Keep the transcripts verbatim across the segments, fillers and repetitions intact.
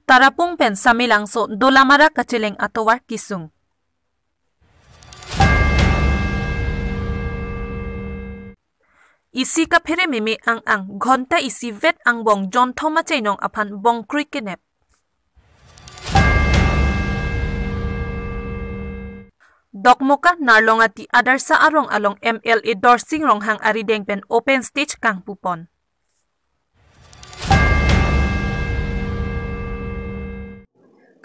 Tarapung pen Samelangso Dolamara kacheleng atovar kesung. Isi kaphere meme ang-ang, ghonta isivet angbong jonthom achainong aphan bongkrui kenep. Dokmoka Narlongati Adarsha Arong along M L A Dorsing Ronghang arideng pen open stage kangpupon.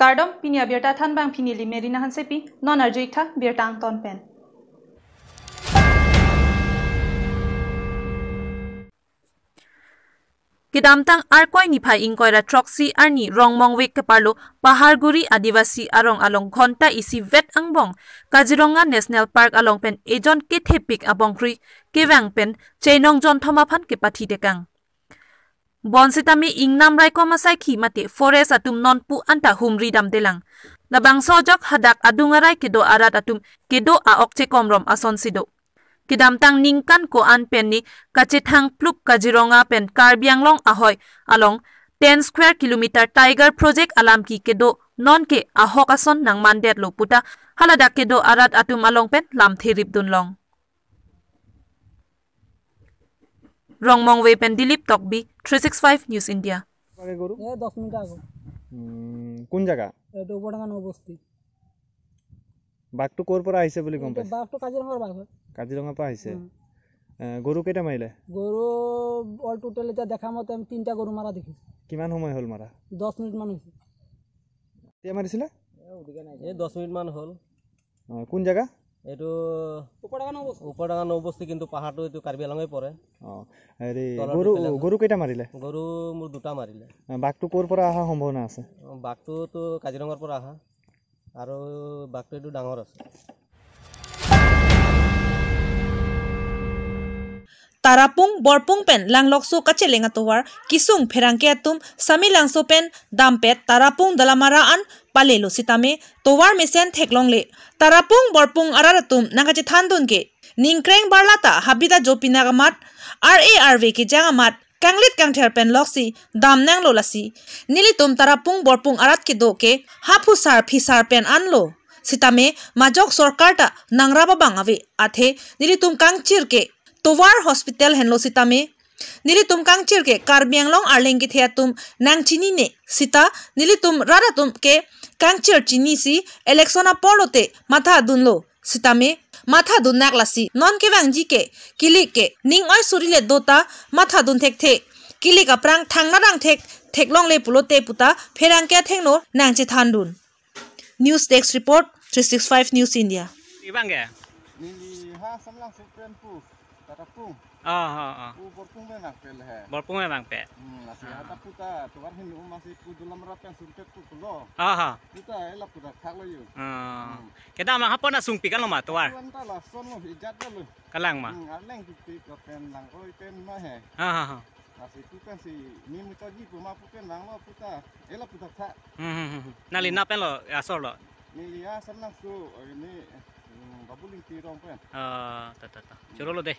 Kardom, pini abirta thanbang pini li Merina Hansepi, non arju-iktha birta angton pen. Kedamtang Arkoi niphai ingkoi ra throksi arni Rongmongve keparlo Paharguri Adivasi Arong along ghonta isivet angbong Kaziranga National Park along pen ejon kethepik abongkrui kevang pen chainong jonthom aphan kepathi tekang. Bonsitame ingnam raikom asaikhi mate forest atum nonpu anta humri damdelang. Labangso ajok hadak adung arai kedo arat atum kedo a-ok chekomrom asonsi do. Kedamtang ningkan ko-an pen ne kachethang plup Kaziranga pen Karbi Anglong ahoi along ten square kilometer Tiger Project alamki kedo nonke ahok ason nangmandetlo puta haladak kedo arat atum along pen lamthe ripdunlong. Rongmongve pen Dilip Tokbi, three six five News India. আগে গরু? এ দশ মিনিট আগে। উম, কোন জাগা? এইটো উপৰডাঙৰ নবস্তি। বাঘটো ক'ৰ পৰা আহিছে বুলি গম এইটো পাইছে? বাঘটো কাজিৰঙাৰ বাঘ হয়। কাজিৰঙাৰ পৰা আহিছে? উম। এ, গৰু কেইটা মাৰিলে? গৰু অল টোটেল এতিয়া দেখা মতে আমি তিনিটা গৰু মাৰা দেখিছোঁ। কিমান সময় হ'ল মাৰা? দহ মিনিটমান হৈছে। কেতিয়া মাৰিছিলে? এই দহ মিনিটমান হ'ল। অ, কোন জাগা? এইটো উপৰডাঙৰ নবস্তি। উপৰডাঙৰ নবস্তি, কিন্তু পাহাৰটো এইটো কাৰ্বি আংলঙে পৰে। অ, হেৰি, তলত গৰু, উঠি পেলাই। গৰু কেইটা মাৰিলে? গৰু মোৰ দুটা মাৰিলে। অ, বাঘটো ক'ৰ পৰা অহা সম্ভাৱনা আছে? অ, বাঘটোতো কাজিৰঙাৰ পৰা অহা। আৰু বাঘটো এইটো ডাঙৰ আছে। Tarapung Borpung pen langlokso kacheleng atovar kesung pherangke atum Samelangso pen dampet Tarapung Dolamara an palelo sitame tovar mesen theklongle. Tarapung Borpung arat atum nangkachethandun ke ningkreng barlata habita jopinak amat, R A R V kejang amat, kanglit kangther pen loksi damnanglo lasi. Nelitum Tarapung Borpung arat kedo ke haphusar phisar pen anlo. Sitame majok sorkar ta nangrap abang ave, athe nelitum kangchir ke tovar hospital henlo sitame. Nelitum kangchir ke Karbi Anglong arleng kethe atum nangchinine sita nelitum rat atum ke kangchir chinisi election apor lote mathadunlo. Sitame mathadun naklasi non kevangji ke kilik ke ning oi suri le dota mathadun thekthe. Kilik aphrang thangna rang thek theklongle pulote puta pherangke athengno nangchethandun. News Desk Report, three six five News India. Ibang ke? Neli ha Samelangso pen pu Tarapung. Ah, ah, ah. Pu Borpung pen nangpel he. Borpung pen nangpel. Hmm, lasi ah, ada puta tovar hin um masih pu Dolamara pen sumpet pu pulo. Ah, ah. Puta ela puta thaklo yo. Ah. Hmm. Kedam hapon asung pikan lo ma tovar? Pu anta lasonlo, ijat lo. Kalang ma? Hmm, arleng kipik pen lang oi pen ma he. Ah, ah, ah. Lasi pu pensi ni muchaji pu ma pu pen vanglo puta. Ela puta tha. Hmm, hmm, hmm, hmm. Nangli na pen lo, asor lo? Neli ya Samelangso, ini, hmm, Babu Lingti rong pen. Ah, ta, ta, ta. Choro lo dei.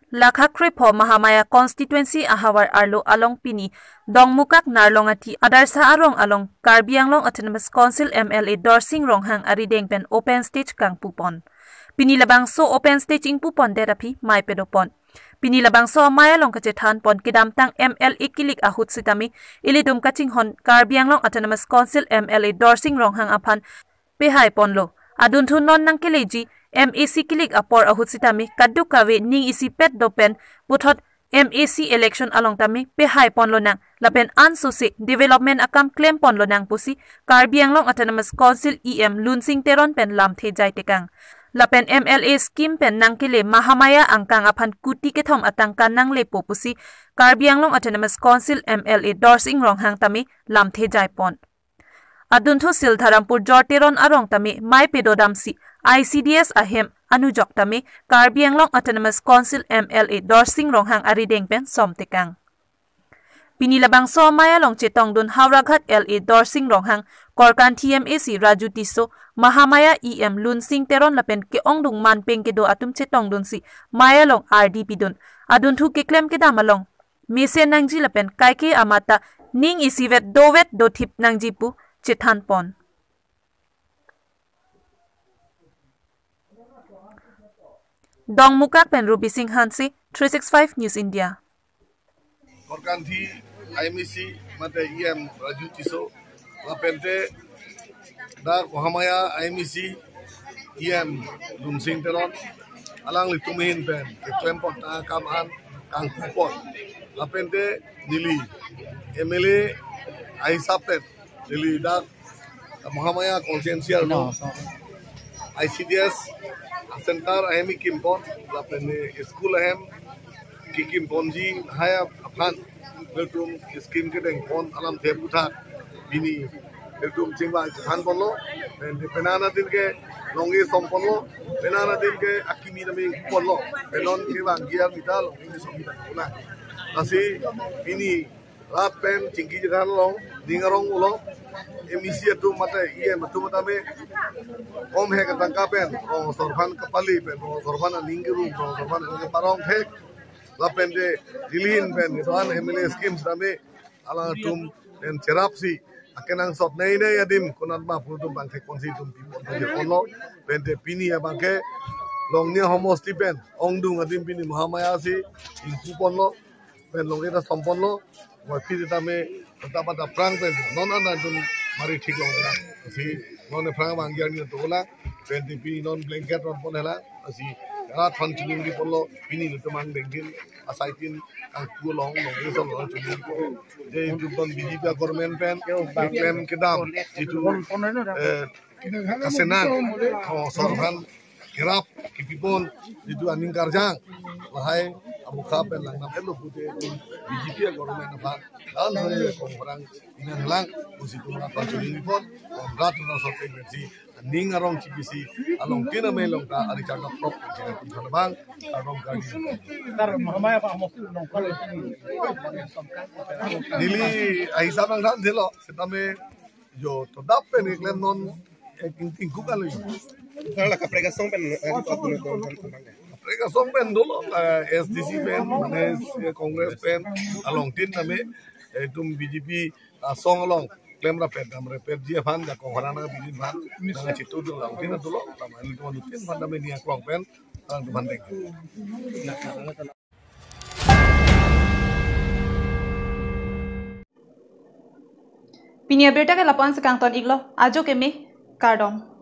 Lakha krepho Mahamaya constituency ahavar arlo along pini Dongmukak Narlongati Adarsha Arong along Karbi Anglong Autonomous Council M L A Dorsing Ronghang arideng pen open stage kangpupon. Pini labangso open stage ingpupondet aphi mei pedopon. Pini labangso amei along kachethanpon kedamtang M L A kilik ahut sitame ilitum kachinghon Karbi Anglong Autonomous Council M L A Dorsing Ronghang aphan pehaiponlo. Adunthu non nangkeleji M A C kilik apor ahut sitame kadokave ning isipet dopen puthot M A C election along tame pehaiponlonang lapen ansose development akam klemponlonang pusi Karbi Anglong Autonomous Council E M Lunsing Teron pen lamthe jai tekang. Lapen M L A scheme pen nangkele Mahamaya angkang aphan kuti kethom atangka nanglepo pusi Karbi Anglong Autonomous Council M L A Dorsing Ronghang tame lamthe jaipon. Adunthu Sildharampur Jor Teron arong tame mei pedodamsi I C D S ahem anujok tame Karbi Anglong Autonomous Council M L A Dorsing Ronghang arideng pen som tekang. Pini labangso amei along chetongdun Howraghat L A Dorsing Ronghang, Korkanthi M A C Raju Tisso, Mahamaya E M Lunsing Teron lapen ke-ongdung manpeng kedo atum chetongdunsi mei along ardi pidun. Adunthu keklem kedam along mesen nangji lapen kaike amat ta ning isivet dovet dothip nangji pu chethan pon. Dongmukak pen Ruby Singh Hanse, three six five News India. Korkanthi I M A C mate E M Raju Tisso, lapente dak Mahamaya I M A C E M Dunsing Teron, alanglitum ahin pen keklem pon ta akam an kangpu pon, lapente neli M L A ahisap pen neli dak Mahamaya constituency arlo I C D S a-center ahem kekim pon, lapen school ahem kekim ponji lahai aphan nelitum scheme kedeng pon alamthe aputhak pini nelitum chingvai chethan ponlo, pen penang adin ke longri som ponlo, penang adin ke akimi nami ponlo, pen non kevang giar mita longri som mita puna. Lasi pini rat pen chingki chethan along, ning arong ulo, M A C atum mate E M atum tame, kom hek atangka pen rong asor aphan kapali pen, rong asor aphan aning kerum, rong asor aphan aning keparong thek, lapente neli ahin pen, ituan M L A schemes tame, alangtum pen cherapsi, akenangsot nei nei adim, konat ma pu atum bang thek ponsi atum pi pon ponlo, pente pini abang ke, Longnia homosti pen, ongdung adim pini Mahamaya si, ingpu ponlo, pen longri ta som ponlo, wa phi tame, tapa ta prang pen, non an atum mari thik long la. Si, non aphrang bang giar ni to la, pen ti pini non blanket ron pon hela, si, rat aphan chuningri ponlo, pini nelitum angdeng tin, asai tin, kangpu along, longri som along chuningri ponlo. Je itum non B J P government pen, keklem kedam, itum, eh, kasenang, rong asor aphan kerap kepi pon, itum aning karjang, lahai amukha pen langnam elo pute B J P government aphan, dan hari kong orang inang lang, usi tum rat aphan chuningri pon, rat na sot pensi, aning arong chipisi, along tin amei long ta, ari changkap prok, chingkap pun bang, arong kali. Neli ahisap nangthan thelo, setame jo to dap pen keklem non, eh, king king kuk alo jo. Sar la kaprek asong pen, eh, kaprek asong pen dolo, eh, S D C pen, mane, eh, Congress pen, along tin tame, eh, itum B J P asong along klem rapet dam rapetji aphan, jakong harana bidin aphan, nang chitu dolo along tin dolo, tame itum tin aphan tame ni aklong pen, alangtum aphan deng. Pini abirta ke lapu-an si kangton iklo, ajo keme, kardom.